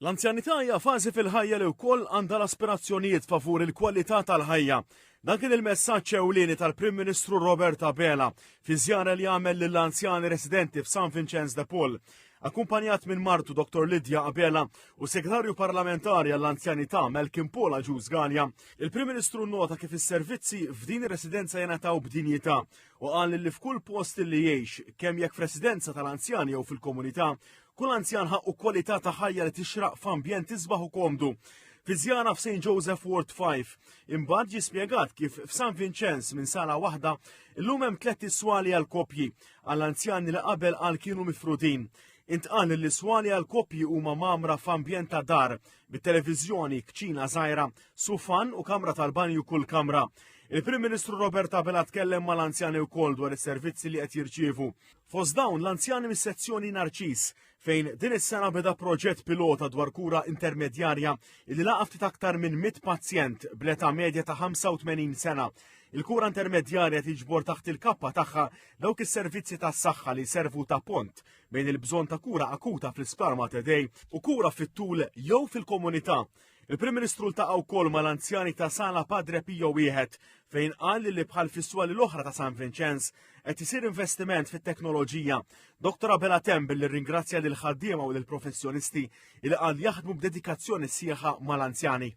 L-anzjanità hija fażi fil-ħajja li wkoll għandha l-aspirazzjonijiet favur il-kwalità tal-ħajja. Dan kien il-messaġġ ewlieni tal-Prim Ministru Robert Abela fi żjara li għamel lill-anzjani residenti f'San Vincenz de Paul. Akkumpanjat minn martu Dr. Lidja Abela u Segretarju Parlamentari għall-Anzjanità Malcolm Paul Agius Galea, il-Prim Ministru nnota kif is-servizzi f'din ir-residenza jingħataw b'dinjità u qal li f'kull post li jgħix, kemm jekk f'residenza tal-anzjani jew fil-komunità, Kull anzjan ħaqqu kwalità ta' ħajja li tixraq f'ambjent isbaħ u komdu. Fi żjara f'St. Joseph Ward 5, imbagħad ġie spjegat kif f'San Vinċenz minn sala waħda illum hemm tlett iswali għal koppji għall anzjani li qabel qal kienu mifrudin. Intqal li l-iswali għal koppji huma mgħammra f'ambjent ta' dar, bit-televiżjoni, kċina żgħira, sufan u kamra tal-banju kull kamra. Il-Prim Ministru Robert Abela tkellem mal-anzjani wkoll dwar is-servizzi li qed jirċievu. Fost dawn l-anzjani mis-sezzjoni Narċis, fejn din is-sena beda proġett pilota dwar kura intermedjarja li laqa' ftit aktar minn 100 pazjent bl-età medja ta' 85 sena. Il-kura intermedjarja tiġbor taħt il-kappa tagħha dawk is-servizzi tas-saħħa li jservu ta' pont bejn il-bżonn ta' kura akuta fl-isptar Mater Dei u kura fit-tul jew fil-komunità. Il-Prim Ministru ltaqa' wkoll mal-anzjani ta' Sala Padre Pio wieħed fejn qal li bħal fis-swali l-oħra ta' San Vinċenz qed isir investiment fit-teknoloġija. Dr. Abela temm billi rringrazzja lil ħaddiema u lill professjonisti li qal jaħdmu b'dedikazzjoni sieħa mal-anzjani.